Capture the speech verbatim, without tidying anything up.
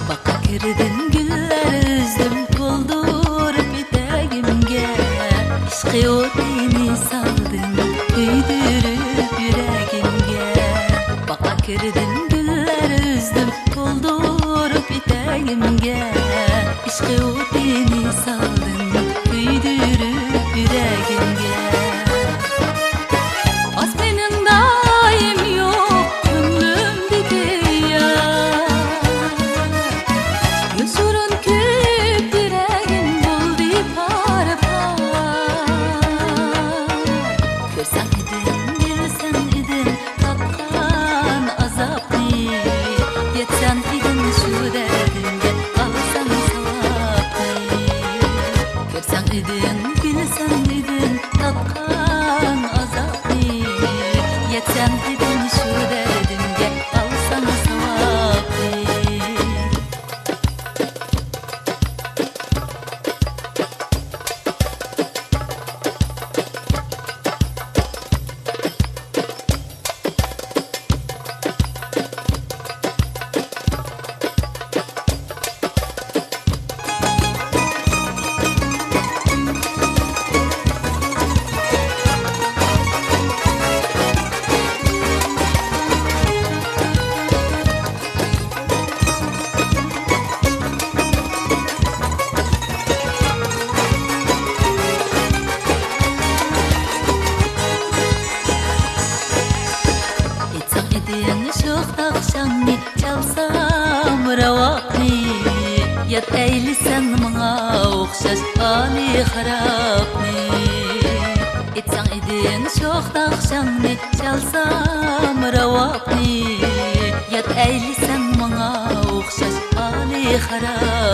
باغقا كىردىم، گۈللەر ئۈزدۈم، تولدۇرۇپ ئېتەگىمگە. ئىشقى ئوتىنى سالدىم، كۆيدۈرۈپ يۈرەگىمگە. باغقا كىردىم، گۈللەر ئۈزدۈم، تولدۇرۇپ ئېتەگىمگە. ئىشقى ئوتىنى سالدىم، كۆيدۈرۈپ يۈرەگىمگە. ئاز مېنىڭ دايىم يوق كۆڭلۈمدىكى يار. يوشۇرۇن كۆيۈپ يۈرەگىم بولدى پار-پار. كۆرسەڭ ئىدىڭ، بىلسەڭ ئىدىڭ تارتقان ئازابنى. يەتسەڭ ئىدىڭ شۇ دەردىمگە، ئالساڭ ساۋابنى. كۆرسەڭ ئىدىڭ، بىلسەڭ ئىدىڭ تارتقان ئازابنى. يەتسەڭ ئىدىڭ شۇ دەردىمگە، ئالساڭ ساۋابنى. ئېيتساڭ ئىدىڭ شوخ ناخشاڭنى، چالسام راۋاقنى. ياد ئەيلىسەڭ ماڭا ئوخشاش ئالىي خارابنى. ئېيتساڭ ئىدىڭ شوخ ناخشاڭنى، چالسام راۋاقنى. ياد ئەيلىسەڭ ماڭا ئوخشاش ئالىي خاراب.